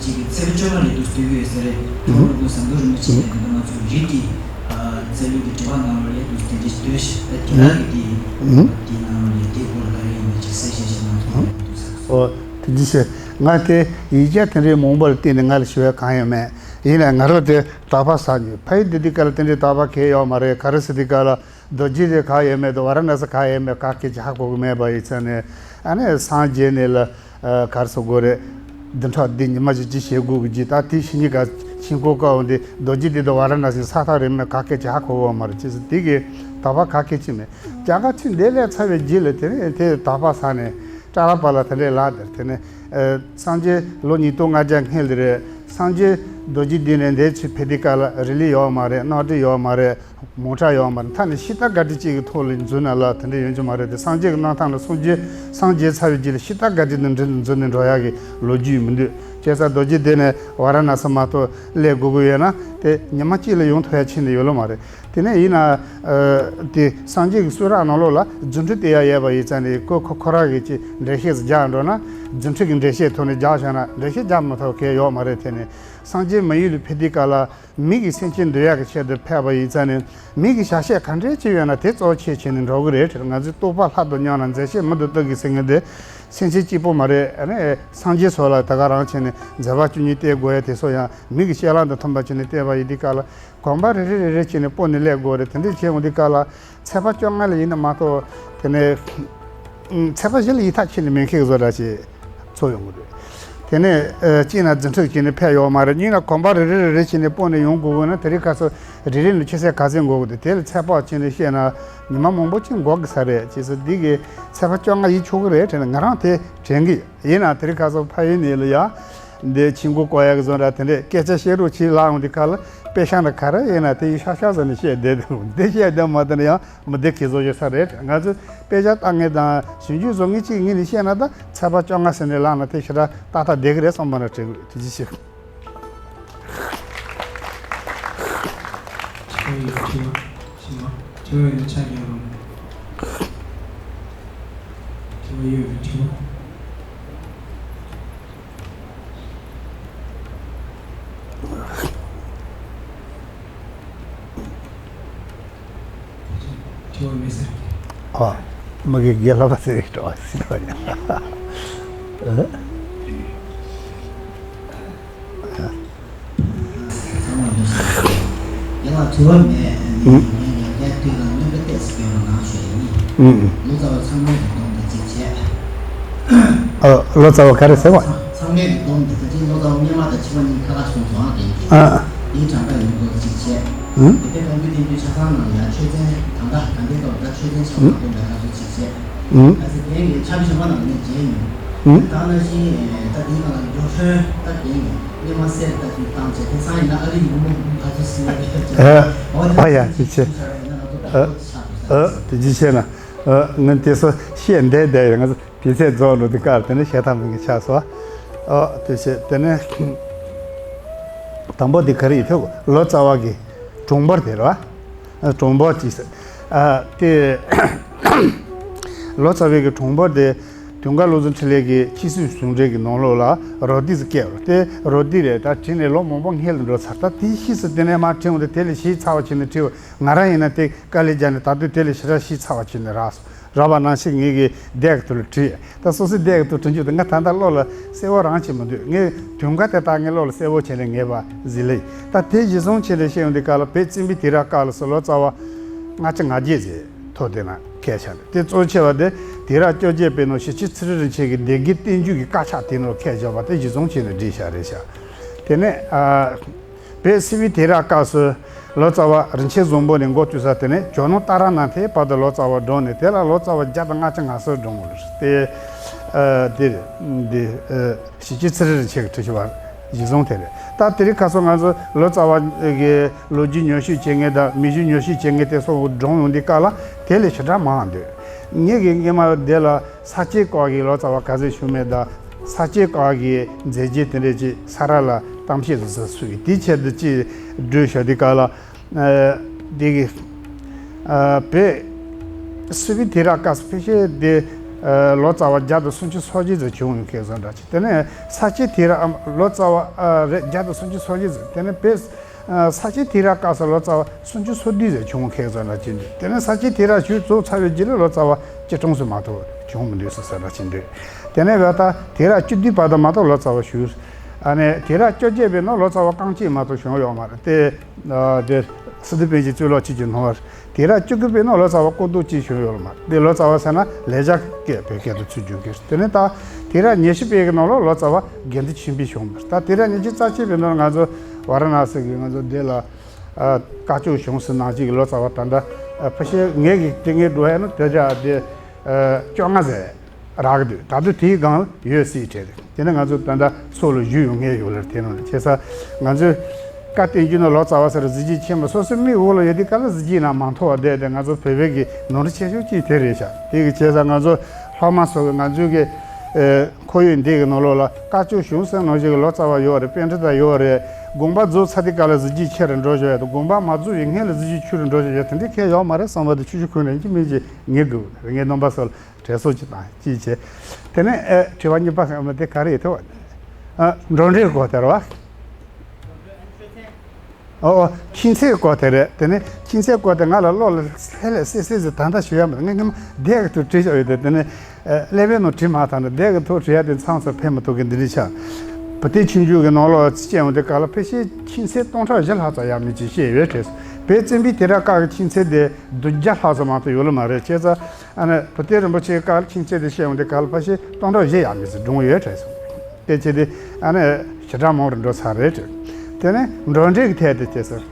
ཅིག་གི་ཚེས་པ་བཅོ་ལྔ་ལ་འདུག་སྡོད་ཀྱི་ཡོད་ས་རེད། ཁྱོད་རང་ཀུན་ཟམ་གདོང་རིན་པོ་ཆེ་ཡང་འདི་ང་ཚོ་རིགས་ཀྱི་རྩ་ལུས་ཀྱི་དྲི་བ་གནང་བ་ལས་འདུག་དེ་འདྲ་ཞིག་འདོད་ཤག་ད་དེ་ལ་གི་དེ་དེ་གནང་བ་ལས་དེ་སྐོར་ལ་ག་རེ་ཡིན་མིན་ཅིག་གསལ་བཤད་ཞིག་གནང་ཐུབ་ན་འདུག་ས། ཨོ་དེ་འདྲ་ཞིག་ང་དེ་ཡིག་ཆ་དེ་འདྲའི་མང་པོ་ལ་བལྟས་ནས་ང་ལ་ཞུ་བ་གང་ཡང་མེད། ཡིན་ནའི་ང་རང་དེ་དོགས་པ་ཟ་མྱོང་། ཕ་ཡུལ་འདི་དུས་སྐབས་ལ་དེ་འདྲའི་དོགས་པ་གང་ཡང་ཡོད་མ་རེད། ག་རེ་ཟེར་དུས་སྐབས་ལ་རྡོ་རྗེ་གདན་གང་ཡོད་མེད་དང་ཝཱ་ར་ཎ་སི་གང་ཡོད་མེད་ག་གེ་ཅིག་ཧ་གོ་གི་མེད་པ་ཡིན་ཙང་ནས། ཨ་ནི་སངས་རྒྱས་ནས་ལ་ཨ་ག་རེ་ཟེར་དགོས་རེད། བདུན་ཕྲག་འདི་ཉི་མ་བཞི་བཅུ་ཞེ་དགུ་གི་རྗེས་ད་དེ་ཕྱི་ཉིན་ག་ཕྱིན་གོ་སྐབས་འདི་རྡོ་རྗེ་གདན་དང་ཝཱ་ར་ཎ་སི་ས་ཐག་རིང་མེད་ག་གེ་ཅིག་ཧ་གོ་གི་མ་རེད། ཅེས་ཟེར་དེ་གི་དོགས་པ་ག་གེ་ཅིག་མེད། རྒྱ་གར་ཆུ་འདི་ལས་ཚ་བའི་རྗེས་ལ་དེ་ནས་དེ་དོགས་པ་ཟ་ནས་ཀྲ་ར་པ་ལ་དེ་འདྲའི་ལ་དེར་དེ་ནས་ཨ་སངས་རྒྱས་ལོ་ཉིས་སྟོང་ལྔ་བརྒྱ་སྔོན་ལ་རེད། སངས་རྒྱས་རྡོ་རྗེ་གདན་ནས་འདིར་ཕེབས་དུས་སྐབས་ལ་རི་ལི་ཡོད་མ་རེད། གནམ་གྲུ་ཡོད་མ་རེད། མོ་ཊ་ཡོད་མ་རེད། མཐའ་ནས་ཤིང་རྟ་ག་དྲི་གཅིག་གི་ཐོག་ལ་འཛུལ་ན་ལ་དེ་འདྲ་ཡོང་རྒྱུ་མ་རེད་དེ། སངས་རྒྱས་ཀྱི་གནང་སྟངས་ལ་སངས་རྒྱས་སངས་རྒྱས་ཚར་བའི་རྗེས་ལ་ཤིང་རྟ་ག་དྲི་ནང་འཛུལ་འཛུལ་ནས་འགྲོ་ཡག་གི་ལོ་རྒྱུས་མི་འདུག་བྱས་ཙང་རྡོ་རྗེ་གདན་ནས་ཝཱ་ར་ཎ་སི་མ་གཏོགས་སླེབས་དགོས་ཀྱི་ཡོད་ན་དེ་ཉི་མ་གཅིག་ལ་ཡོང་ཐུབ་ཡ་ཕྱིན་ནས་ཡོད་ལོ་མ་རེད། དེ་ནས་ཡིན་ན་ཨ་དེ་སངས་རྒྱས་ཀྱི་གསུང་རབ་ནང་ལོགས་ལ་རྫུ་འཕྲུལ་དེ་ཡང་ཡོད་པ་ཡིན་ཙང་ནས་ཁོ་ཁོ་ཁོ་རང་གིས་ཅིག་འགྲེལ་བཤད་ཟིག་རྒྱག་འགྲོ་ན་རྫུ་འཕྲུལ་གྱི་འགྲེལ་བཤད་ཐོག་ནས་རྒྱག་བཞག་ན་འགྲེལ་བཤད་རྒྱག་མ་ཐུབ་མཁན་ཡོད་མ་རེད། དེ་ནས་སངས་རྒྱས་མི་ཡུལ་ལ་ཕེབས་དུས་སྐབས་ལ། མི་གིས་སེམས་ཅན་འདུལ་ཡག་གི་ཆེད་དུ་ཕེབས་པ་ཡིན་ཙང་ནས་མི་གི་བྱ་བྱེད་ག་འདྲས་ཅིག་ཡོད་ན་དེ་གཙོ་ཆེ་བྱས་ནས་འགྲོ་གི་རེད། ང་ཚོས་རྟོགས་པ་ལྷ་དང་མཉམ་ལ་མཛད་བྱ་མི་དང་བསྟུན་གྱི་ཟེར་མཁན་དེ་སེམས་ཅན་གཅིག་པོ་མ་རེད། ཨ་ནི་སངས་རྒྱས་སོགས་ལ་ད་ག་རང་བྱས་ནས་མཛད་པ་བཅུ་གཉིས་བསྟན་དགོས་ཡ་དེ་ཚོ་ཡང་མི་གི་བཤད་ལམ་དང་མཐུན་པ་བྱས་ནས་བསྟན་པ་ཡིན་དུས་སྐབས་ལ་གོམ་པ་རེ་རེ་རེ་རེ་བྱས་ནས་སྤོ་ནས་སླེབས་དགོས་རེད། དེ་འདྲས་བྱས་འོང་དུས་སྐབས་ལ་ཚེས་པ་བཅོ་ལྔ་ལ་ཡིན་ན་མ་གཏོགས་དེ་ནས། ཚེས་པ་བཞི་ལ་ཡིག་ཐག་ཕྱེ་ནས་མེ་ཁེག་བཟོ་འདྲ་ཞིག་ཚོགས་ཡོང་གི་རེད། དེ་ནས་ཨ་གཅིག་ན་རྫུ་འཕྲུལ་བྱས་ནས་ཕེབས་ཡོད་མ་རེད། གཉིས་ན་གོམ་པ་རེ་རེ་རེ་རེ་བྱས་ནས་སྤོ་ནས་ཡོང་དགོས་དགོས་ན་དེ་རིང་ཁ་སང་རེ་རེ་ལ་ཆུ་ཚོད་ག་ཚོད་འགོར་གི་འདུག་དེ་ལ་ཚོད་དཔག་བྱས་ནས་བཤད་ན་ཉི་མ་མང་པོ་ཅིག་འགོར་གི་ས་རེད། བྱས་ཙང་འདི་གི་ཚེས་པ་བཅོ་ལྔ་ཡིན་ཆོག་གི་རེད་དྲན་ན་ང་རང་དེ་དྲན་གི་ཡོད། ཡིན་ན་དེ་རིང་ཁ་སང་ཕ་ཡུལ་ནས་ལ་ཡ། འདི་ཕྱི་མགོ་བསྐོར་ཡག་གི་བཟོ་འདྲ་དེ་འདྲས་སྐད་ཆ་བཤད་རོགས་བྱེད་ལབ་འོང་དུས་སྐབས་ལ་དཔེ་ཤག་འདྲ་ག་རེ་ཡིན་ན་དེ་ཡི་ཤག་ཤག་བཟོ་ནས་བཤད་བསྡད་འདུག་འདི་བཤད་བསྡད་མ་བསྡད་ན་ཡང་མི་བདེ་གི་བཟོ་ཞིག་ས་རེད། ང་ཚོས་དཔེ་ཆ་ལྟ་མཁན་དང་ཞིབ་འཇུག་བཟོ་མཁན་གཅིག་ངོས་ནས་བཤད་ན་ད་ཚེས་པ་བཅོ་ལྔ་ཟེར་ནས་ལངས་ན་དེ་ཞེ་དྲག་ཏག་ཏག་བསྡད་ཀྱི་རེད་བསམ་པ་འདྲ་དྲན་གི་ཡོད། ཐུགས་རྗེ་ཆེ། དྲི་བ་ཡོད་དྲི་བ། དྲི་བ་ཡོད་ན་ཕྱག་རྒྱག་རོགས། དྲི་བ་ཡོད་རེད་དྲི་བ། དྲི་བ་མེད་ཟེར་གི། ཨ། མ་གི་དགེ་ལྷ་པ་ཟེར་གི་འགྲོ་བ་ཟེར་བ་ཡ། ཨ། ཚང་མ་ལོས་ཟེར། ཡང་ལ་དུ་བ་མེད་ནི་ངས་ཡང་བསྐྱར་དུས་ལ་སྨོན་པ་ཏོག་ཙམ་སྐྱོན་རོགས་གནང་ཞུ་ཡ་ཡིན། ལོ་ཙཱ་བ་ཚང་མས་ཀྱི་སྡོམ་དང་གཅིག་བྱས། ཨ། ལོ་ཙཱ་བ་ག་རེ་ཟེར་བ། ཚང་མས་ཀྱི་སྡོམ་དེ་ད་ཅི་ལོ་ཙཱ་བ་སྔོན་མ་དང་ཕྱི་མ་གཉིས་ཁ་ཁ་གསུངས་སོང་ཨ་དེ་ཡིན། ཨ། ཡིན་གྲངས་ཀ་ཡོང་དགོས་གཅིག་བྱས། ཨུ། དེ་གའི་གཏམ་རྒྱུད་བསྟན་རྒྱུན་ཆ་ཚང་ནང་ཡང་ཆོས་ཚན་ད་ལྟ་ད་ལྟའི་ཐོག་ད་ཆོས་ཚན་ཆ་ཚང་དེ་འདྲ་ཁ་ཚོད་ཅིག་བྱས། ཨུ། ད་ཚེ་དེ་ངས་ཆ་བཞག་པ་ནང་ནས་བརྗེད་མྱོང་། ཨུ། ད་ནང་བཞིན་ད་དེའི་ནང་ལ་མགྱོགས་ཤོས་ད་དེ་ངས་སྙན་མ་གསལ་ད་དུས་བཏང་བྱས་དེང་སང་ཡིན་ན་ཨ་རི་ཡི་མི་མང་ཁ་ཚོད་སྲིད་པ་དེ་ཡོད་ཅེས། ཨ་ཨ་ཡ་དེ་ཆེ། ཨ་ཨ་དེ་ཅི་བྱས་ན་ཨ་ངས་དེ་ཚོ་བཤད་བསྡད་བསྡད་ཡོད། ང་ཚོ་དེ་ཚོ་རྫོགས་འགྲོ་དུས་སྐབས་དེ་ནས་བཤད་ཐབས་མེད་གི་ཆགས་སོང་། ཨ་དེ་བྱས་དེ་ནས་དང་པོ་དེ་ག་རེ་ཡིན་ཐོས་ལོ་ཙཱ་བ་གི་གྲངས་འབོར་དེ་རེད་བ། གྲངས་འབོར་གཅིག་ཟེར། ཨ་དེ་ལོ་ཙཱ་བའི་གི་གྲངས་འབོར་དེ་དུང་དཀར་བློ་བཟང་འཕྲིན་ལས་ཀྱི་ཆོས་སྲིད་ཟུང་འབྲེལ་གྱི་ནང་ལོགས་ལ་རོ་ཏི་ཟེར་སྐད་རོ་དེ་རོ་ཏི་རེད། ད་བྲིས་ནས་ལོ་མང་པོ་སྔས་ལ་འགྲོ་ཚར། ད་དེ་ཤེས་སུ་དེ་ནས་མར་བྲིས་འོང་དུས་དེ་ལས་ཞིབ་ཚགས་པ་བྱས་ནས་བྲིས། ང་རང་ཡིན་ན་དེ་དཀའ་ལས་བརྒྱབ་ནས་ད་དུང་དེ་ལས་ཞེ་དྲག་ཞིབ་ཚགས་པ་བྱས་ནས་རག་སོང་། རག་པ་ནང་བཞིན་ངེད་ཀྱིས་དེབ་ཀྱི་ཐོག་ལ་བྲིས། ད་སོ་སོའི་དེབ་ཀྱི་ཐོག་བྲིས་རྒྱུ་དེ་ང་ད་ལྟ་བློ་ལ་གསལ་བོ་རང་བྱེད་མི་འདུག་ངས་དུང་དཀར་དེ་དག་ངའི་བློ་ལ་གསལ་བོ་བྱས་ནས་ངེས་པ་ཟིག་ལས། ད་དེ་གཞི་བཟུང་བྱས་ནས་བཤད་ཡོང་དུས་སྐབས་ལ་བོད་བཙན་པོའི་དུས་རབས་སྐབས་ལ་སོགས་ལོ་ཙཱ་བ་ལྔ་བཅུ་ང་བརྒྱད་ཟེར་ཐོ་དེ་ན་ཁས་བཞག་འདུག་དེ་གཙོ་ཆེ་བ་དེ་དུས་རབས་བཅོ་བརྒྱད་པའི་ནང་ཞི་བྱེད་ཚེ་རིང་རིན་ཆེན་གྱི་སྡེ་དགེ་བསྟན་འགྱུར་གྱི་དཀར་ཆག་དེའི་ནང་ཁས་བཞག་པ་དེ་གཞི་བཟུང་བྱས་ནས་བྲིས་བཞག་རེད་བཞག་དེ་ནས་ཨ། བོད་སིལ་བུའི་དུས་རབས་སྐབས་སུ་ལོ་ཙཱ་བ་རིན་ཆེན་བཟང་པོ་ནས་འགོ་བཙུགས་ས་དེ་ནས་ཇོ་ནང་ཏཱ་ར་ནཱ་ཐའི་བར་དུ་ལོ་ཙཱ་བ་བགྲངས་ནས་དེ་ལ་ལོ་ཙཱ་བ་བརྒྱ་དང་ལྔ་བཅུ་ང་གསུམ་བགྲངས་ཡོད་རེད། དེ་ཨ་དེ་དེ་ཨ་ཞི་བྱེད་ཚེ་རིང་རིན་ཆེན་གྱིས་བྲིས་བཞག་པ་གཞི་བཟུང་དེ་རེད། ད་དེ་རིང་ཁ་སང་ང་ཚོ་ལོ་ཙཱ་བ་གི་ལོ་རྒྱུས་ཉམས་ཞིབ་བྱེད་མཁན་དང་མི་རྒྱུད་ཉམས་ཞིབ་བྱེད་མཁན་དེ་ཚོ་བགྲངས་ཡོང་དུས་སྐབས་ལ་དེ་ལས་ཞེ་དྲག་མང་འདུག་ངེད་ཀྱིས་སྔས་མ་དེ་ལ་ས་སྐྱའི་སྐོར་གྱི་ལོ་ཙཱ་བ་ག་ཚོད་བྱུང་མེད་དང་། ས་སྐྱའི་སྐོར་གྱི་མཛད་རྗེས་དེ་འདྲས་ཅིག་ས་ར་ལ་གཏམ་བཤད་དུ་ཟ་སུ་གི་དེའི་ཆེད་དུ་ཅིག་བསྒྲོས་བཞག་དུས་སྐབས་ལ། ཨ་དེ་གི་ཨ་བོད་སིལ་བུའི་དུས་རབས་སྐབས་སུ་ཕལ་ཆེར་དེ་ཨ་ལོ་ཙཱ་བ་བརྒྱ་དང་སུམ་ཅུ་སོ་བརྒྱད་ཙམ་བྱུང་ཡོད་མཁན་བཟོ་འདྲ་ཅིག་དེ་ནས་ས་སྐྱའི་དུས་རབས་ལོ་ཙཱ་བ་ཨ་རེད་བརྒྱ་དང་སུམ་ཅུ་སོ་བརྒྱད་ཙམ། དེ་ནས་བོད་ཨ་ས་སྐྱའི་དུས་རབས་སྐབས་སུ་ལོ་ཙཱ་བ་སུམ་ཅུ་སོ་བདུན་ཙམ་བྱུང་མཁན་བཟོ་འདྲ་ཅིག་འདུག་དེ་ནས་ས་སྐྱའི་དུས་རབས་བཞི་རྫོགས་ཚར་བའི་རྗེས་ལ་ལོ་ཙཱ་བ་བཅུ་གྲངས་སུ་མ་གཏོགས་བྱུང་མི་འདུག་ཟེར་ས་འདྲ་ཅིག་འདུག་དེ་ནས་བ་ད་དུས་རབས་བཅུ་བདུན་བར་དུ་མ་གཏོགས་ལོ་ཙཱ་བ་བཞུགས། ཨ་ནི་དུས་རབས་བཅོ་བརྒྱད་པའི་ནང་ལོ་ཙཱ་བ་རྐང་གཅིག་མ་གཏོགས་བྱུང་ཡོད་མ་རེད་དེ། ཨ་དེ་སི་ཏུ་པཎ་ཆེན་གཙུག་ལག་ཆོས་ཀྱི་སྣང་བ་རེད། དུས་རབས་བཅུ་དགུ་པའི་ནང་ལོ་ཙཱ་བ་སྐོར་གཏོགས་གཅིག་བྱུང་ཡོད་མ་རེད་དེ། ལོ་ཙཱ་བ་ཟེར་ན་ལེགས་སྦྱར་སྐད་བོད་སྐད་དུ་ཚུར་བསྒྱུར་མཁན་རེད། དེ་ནས་ད་དུས་རབས་ཉི་ཤུ་པའི་གི་ནང་ལ་ལོ་ཙཱ་བ་དགེ་འདུན་ཆོས་འཕེལ་བྱུང་བ་རེད། ད་དུས་རབས་ཉི་ཤུ་རྩ་གཅིག་པའི་ནང་ང་ཚོ་ཝཱ་ར་ཎ་སི་གི་ང་ཚོ་འདི་ལ་ཨ་བཀའ་བཅག་བྱུང་ཟེར་ནང་བཞིན་གྱི་ལོ་ཙཱ་བ་ད་ལྟ་ཨ་ཕལ་ཆེར་ངེད་ཀྱི་དེ་ངའི་འགྲོ་ཡ་ནི་དེ་འདྲ་དེ་ཨ་བཅོ་ལྔ་ཟེར་རག་གི་འདུག་ད་དུང་དེའི་སྒང་ཡོད་སྲིད་བྲལ་རེད། དེ་ནི་ང་ཚོ་ད་ལྟ་སྲོག་ལ་བཞུགས་ཡོད་མཁན་ཡོད་ལ་དེ་ནང་ལ་བྱས་ཙང་ང་ཚོས་བཀའ་བསྟན་འགྱུར་ནང་ལོ་ཙཱ་བ་ཟེར་གཟི་བརྗིད་ཆེན་པོ་སོ་སོའི་མིག་འོག་ལ་ཡོད་དུས་ག་ལ་གཟི་བརྗིད་ནང་མ་མཐོང་བ་བསྡད་དེ་ང་ཚོ་བོད་པའི་གི་ནོར་འཁྲུལ་ཆེ་ཤོས་གཅིག་དེ་རེད་ཤག་དེ་གི་བྱས་ཙང་ང་ཚོ་སློབ་མ་ཚོ་གི་ང་ཚོའི་གི་ཨེ། ཁོར་ཡུག་འདི་གི་ནང་ལོགས་ལ་བཀའ་བཅག་བྱུང་ཟེར་ནང་བཞིན་གྱི་ལོ་ཙཱ་བ་ཡོད་རེད། པཎྜི་ཏ་ཡོད་རེད། དགོངས་པ་རྫོགས་ཚར་དུས་སྐབས་ལ་གཟི་བརྗིད་ཆེ་རུ་འགྲོ་བཞིན་ཡོད་དོ། དགོངས་པ་མ་རྫོགས་པའི་སྔོན་ལ་གཟི་བརྗིད་ཆེ་རུ་འགྲོ་བཞིན་ཡོད་དེ་འདྲའི་ཁྱད་ཡོད་མ་རེད་བསམ་པ་དེ་ཆུ་ཆུ་ཁུན་རེ་ཅི་མིན་ཅི་ངེས་དགོས་རེད། ངས་རྣམ་པ་ཚོ་ལ་དྲན་གསོ་ཅིག་དང་ཅིག་བྱས། དེ་ནས་ཨེ་དྲི་བ་གཉིས་པ་ཟེར་བ་དེ་ག་རེ་ཡིན་ཐུབ་བ། ཨ་འགྲོ་གྲོན་སྐོར་དེ་རེད་བ། ཨོ་ཨོ། ཁྱིམ་མཚེས་སྐོར་དེ་རེད། དེ་ནས་ཁྱིམ་མཚེས་སྐོར་དེ་ང་ལ་བློ་ལ་ལྷེ་ལྷེ་སེ་སེ་ཟེར་ད་ལྟ་ཞུ་ཡ་མ་རེད། ངས་སྔོན་མ་དེབ་ཀྱི་ཐོག་བྲིས་ཆོག་ཡོད་དེ། དེ་ནས་ཀླད་པའི་ནང་བྲིས་མ་ཐག་ནས་དེབ་ཀྱི་ཐོག་བྲིས་ཡ་དེ་མཚམས་སུ་ཕན་མི་ཐོགས་མཁན་འདི་འདྲ་ཆགས། བུ་སྟོན་ཆོས་འབྱུང་གི་ནང་ལོགས་སྐྱེལ་ཡོང་དུས་སྐབས་ལ་ཕལ་ཆེར་ཁྱིམ་མཚེས་སྟོང་ཕྲག་བཞི་ལྷག་ཙམ་ཡོད་མེད་ཅིག་བཤད་ཡོད་དྲན་སོང་། བོད་བཙན་པོའི་དུས་རབས་སྐབས་ཀྱི་ཁྱིམ་མཚེས་དེ་བདུན་བརྒྱ་ལྷག་ཙམ་མ་གཏོགས་ཡོད་ལེ་མ་རེད། བྱས་ཙང་ཨ་ནི་བུ་སྟོན་རིན་པོ་ཆེའི་སྐབས་ལ་ཁྱིམ་མཚེས་དེ་བཤད་ཡོང་དུས་སྐབས་ལ་ཕལ་ཆེར་སྟོང་ཕྲག་བཞི་ཡར་མར་ཅིག་བགྲངས་ཡོད་དྲན་སོང་། དེ་བྱས་ཏེ་ཨ་ནི་ཞེ་དྲག་མང་རུ་འགྲོ་ཚར་རེད། དེ་ནས་འགྲོ་གྲོན་གྱི་ཐད་དུ་བྱས་ཙང་།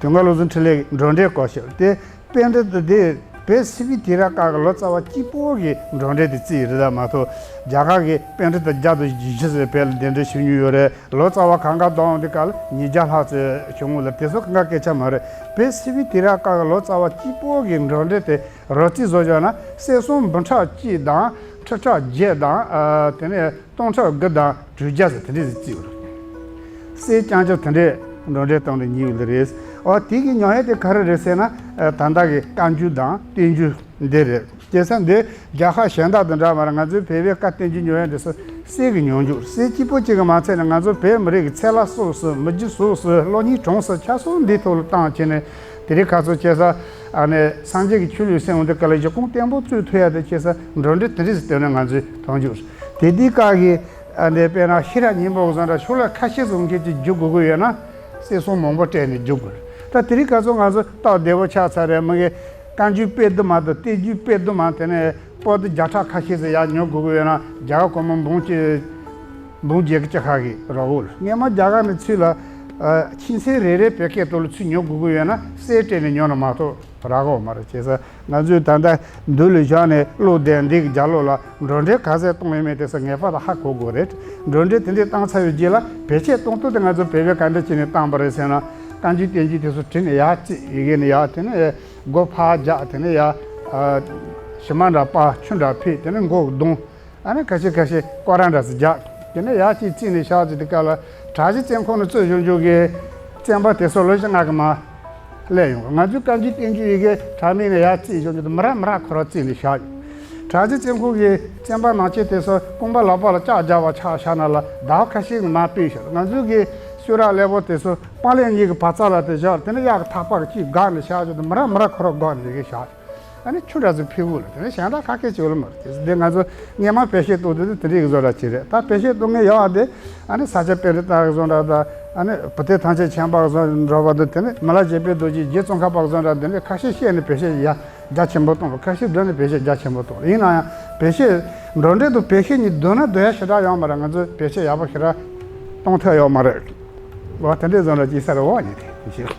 དུང་དཀར་བློ་བཟང་འཕྲིན་ལས་ཀྱིས་འགྲོ་གྲོན་སྐོར་བཤད་དེ། པཎྜི་ཏ་དེ་བོད་སིལ་བུའི་དུས་རབས་སྐབས་ཀྱི་ལོ་ཙཱ་བ་གཅིག་པོ་གི་འགྲོ་གྲོན་དེ་བརྩིས་རེད་ད་མ་གཏོགས། རྒྱ་གར་གྱི་པཎྜི་ཏ་བརྒྱ་དང་བཞི་བཅུ་ཙམ་བོད་ལ་གདན་འདྲེན་ཞུ་མྱོང་ཡོད་རེད། ལོ་ཙཱ་བ་གང་ག་བསྡོམས་དུས་སྐབས་ལ་ཉིས་བརྒྱ་ལྷག་ཙམ་བྱུང་ཡོད་ལ། དེ་ཚོ་གང་ག་སྐད་ཆ་མ་རེད། བོད་སིལ་བུའི་དུས་རབས་སྐབས་ཀྱི་ལོ་ཙཱ་བ་གཅིག་པོ་གི་འགྲོ་གྲོན་དེ་རོབ་རྩིས་བཟོ་བཞག་ན་གསེར་སྲང་འབུམ་ཕྲག་གཅིག་དང་ཁྲི་ཕྲག་བརྒྱད་དང་། ཨ་དེ་ནས་སྟོང་ཕྲག་དགུ་དང་དྲུག་བརྒྱ་ཙམ་དེ་འདྲས་ཟིག་བརྩིས་ཡོད་རེད། གསེར་རྐྱང་རྐྱང་དེ་འདྲས་འགྲོ་གྲོན་བཏང་ནས་ཉོས་ཡོད་ལེ་རེད། འོ་དེ་གི་ཉོ་ཡས་དེ་ག་རེ་རེད་ཟེར་ན། ཨ་ད་ལྟ་གི་བཀའ་འགྱུར་དང་བསྟན་འགྱུར་འདི་རེད། བྱས་ཙང་འདི་རྒྱལ་ཁབ་གཞན་དག་དང་འདྲ་མ་རེད། ང་ཚོའི་བོད་པའི་བཀའ་བསྟན་འགྱུར་ཉོ་ཡས་འདི་ཚོ་གསེར་གྱི་ཉོ་རྒྱུ། གསེར་གཅིག་པོ་གཅིག་གིས་མ་ཚད་ནས་ང་ཚོ་བོད་མི་རིགས་ཀྱི་ཚེ་བླ་སྲོག་ཟེར། མི་རྒྱུ་གཟུགས་ཟེར། གློག་བརྙན་གྲངས་ཟེར། ཆ་ཚང་འདིའི་ཐོག་ལ་བཏང་བྱས་ནས་དེ་རིང་ཁ་སང་བྱས་ཙང་ཨ་ནི་སངས་རྒྱས་ཀྱི་ཆོས་ལུགས་ཟེར་འོང་དུས་སྐབས་ལ་གཞི་ཁུངས་བརྟན་པོ་བཙུགས་ཐུབ་ཡ་དེ་བྱས་ཙང་འགྲོ་གྲོན་དེ་འདྲས་ཟིག་བཏོན་ནས་ང་ཚོས་གཏོང་རྒྱུ་རེད། དེ་དུས་སྐབས་ཀྱི་ཨ་ནི་དཔེར་ན་ཤེས་རབ་སྙིང་པོ་བཟོ་འདྲ་ཤོག་ལྷེ་ཁ་ཤས་ཙམ་མཁན་གྱིས་བསྒྱུར་དགོས་ཀྱི་ཡོད་ན་གསེར་སྲང་མང་པོ་སྤྲད་ནས་བསྒྱུར་དགོས་རེད། ད་དེ་རིང་ཁ་སང་ང་ཚོ་སྟབས་བདེ་པོ་ཆགས་ཚར་རེད། མི་གི་བཀའ་འགྱུར་དཔེ་བསྡུར་མ་དང་བསྟན་འགྱུར་དཔེ་བསྡུར་མ། དེ་ནས་པོ་ཏི་བརྒྱ་ཕྲག་ཁ་ཤས་ཙམ་ཡར་ཉོ་དགོས་ཀྱི་ཡོད་ན་རྒྱ་གར་སྒོར་མོ་འབུམ་གཅིག་འབུམ་བརྒྱད་ཀྱི་ཅི་ཁ་གི་རོགས་འོས། སྔོན་མ་རྒྱ་གར་ནས་ཚུར་ལ་ ཨ། ཁྱིམ་ཚང་རེ་རེ་བོད་སྐད་ཐོག་ལ་ཚུར་ཉོ་དགོས་ཀྱི་ཡོད་ན་གསེར་སྤྲད་ནས་ཉོ་ན་མ་གཏོགས་རག་གི་མ་རེད། བྱས་ཙང་ང་ཚོས་ད་ལྟ་མདུན་ལ་བཞག་ནས་ཀློག་དེབ་འདི་གི་རྒྱབ་ལོགས་ལ་འགྲོ་གྲོན་ག་ཚད་གཏོང་ཡོད་མེད་དེ་ཚོ་ངེས་པར་དུ་ཧ་གོ་དགོས་རེད། འགྲོ་གྲོན་དེ་འདྲས་བཏང་ཚར་བའི་རྗེས་ལ་བེད་སྤྱོད་གཏོང་སྟངས་དེ་ང་ཚོ་བོད་པས་ག་འདྲ་བྱས་ནས་བཏང་པ་རེད་ཟེར་ན། བཀའ་འགྱུར་བསྟན་འགྱུར་དེ་ཚོ་བྲིས་ནས་ཡར་བརྩིགས། ཡི་གེ་ནས་ཡར། དེ་ནས་སྒོ་ཕར་རྒྱག། དེ་ནས་ཡར། ཨ། ཞུ་མ་འདྲ་སྤར། ཆུ་འདྲ་ཕུད། དེ་ནས་མགོ་བརྡུང་། ཨ་ནི་ཁ་ཤས་ཁ་ཤས་སྐོར་ར་འདྲ་ཟིག་རྒྱག། དེ་ནས་ཡར་ཅིག་བརྩིགས་ནས་བཞག་ཅིག་དེ་ག་ལ་གྲྭ་བཞི་བཙོན་ཁང་ནས་བཙོན་བཞུགས་བཞུགས་ཀྱི་བཙོན་པ་དེ་ཚོ་ལོ་བཞི་ལྔ་གི་མ་སླེབས་ཡོང་། ང་ཚོའི་བཀའ་འགྱུར་བསྟན་འགྱུར་ཡི་གེ་དྲ་མིག་ནས་ཡར་བརྩིགས་བཞག་རྒྱུ་དེ་མི་རག་མི་རག་ཁོ་རང་བརྩིགས་ནས་བཞག་ཡོད། གྲྭ་བཞི་བཙོན་ཁང་གི་བཙོན་པ་ནང་ཆེན་དེ་ཚོ་རྐང་པ་ལག་པ་ལ་ལྕགས་རྒྱག་པ་ཆགས་བཞག་ན་ལ་ཟླ་བ་ཁ་ཤས་ནས་མར་ཕུད་བཞག་ང་ཚོའི་གི་གསོལ་རས་སླེ་པོ་དེ་ཚོ་པང་ལེབ་གཉིས་ཀྱི་བར་རྩ་ལ་དེ་བཞག་དེ་ནས་གཡག་གི་ཐག་པ་གིས་ཅིག་བསྒགས་ནས་བཞག་རྒྱུ་དེ་མི་རག་མི་རག་ཁོ་རང་བསྒགས་ནས་གི་བཞག་ཨ་ནི་ཆུ་འདྲ་ཚོ་ཕུལ་བོ་ལ། དེ་ནས་གཞན་དག་ག་གེ་བྱེད་ལ་མ་རེད། དེ་ང་ཚོ་སྔས་མ་བེད་སྤྱོད་གཏོང་དུས་དེ་འདྲའི་བཟོ་འདྲ་ཅིག་རེད། ད་བེད་སྤྱོད་གཏོང་མཁན་ཡོད་ཨ། དེ་ཨ་ནི་ས་སྐྱ་པཎྜི་ཏ་བཟོ་འདྲ་དང་། ཨ་ནི་བུ་སྟོན་ཐམས་ཅད་མཁྱེན་པ་བཟོ་འདྲ་བ་དང་། དེ་ནས་མི་ལ་བཞད་པའི་རྡོ་རྗེ་རྗེ་ཙོང་ཁ་པ་བཟོ་འདྲ། དེ་འདྲ་ཁ་ཤས་བཤད་ནས་བེད་སྤྱོད་ཡ་རྒྱ་ཆེན་པོ་གཏོང་བ། ཁ་ཤས་བསྡུས་ནས་བེད་སྤྱོད་རྒྱ་ཆེན་པོ་གཏོང་། ཡིན་ན་ཡང་བེད་སྤྱོད་འགྲོ་གྲོན་དང་བེད་སྤྱོད་གཉིས་བསྡུར་ན་བསྡུར་ཡ་ཞེ་དྲག་ཡོད་མ་རེད། ང་ཚོས་བེད་སྤྱོད་ཡག་པོ་ཞེ་དྲག་གཏོང་ཐུབ་ཡོད་མ་རེད། འོ་དེ་འདྲའི་བཟོ་འདྲ་ཅིག་ཟེར་བ་ཡིན། དེ་ཞིག་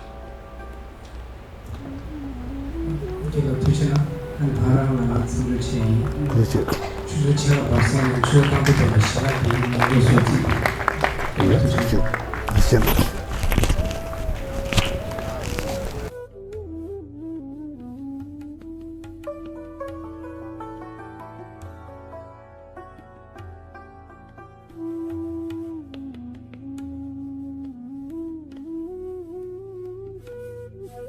ཁྱེད་ལ་ཐུགས་རྗེ་གནང་། ཨ་ནི་ཕ་རང་ལ་ང་འཚམས་འདྲི་བྱས་ཡིན། ཐུགས་རྗེ་ཆེ། ཆུ་ཚོད་ཕྱེད་ཀ་བར་གསུམ་ནས་ཆུ་ཚོད་རྐང་པའི་ཐོག་ལ་ཞལ་ལག་དེ་ཡིན་ངེས་སོ་ཅིག་ཐུགས་རྗེ་ཆེ།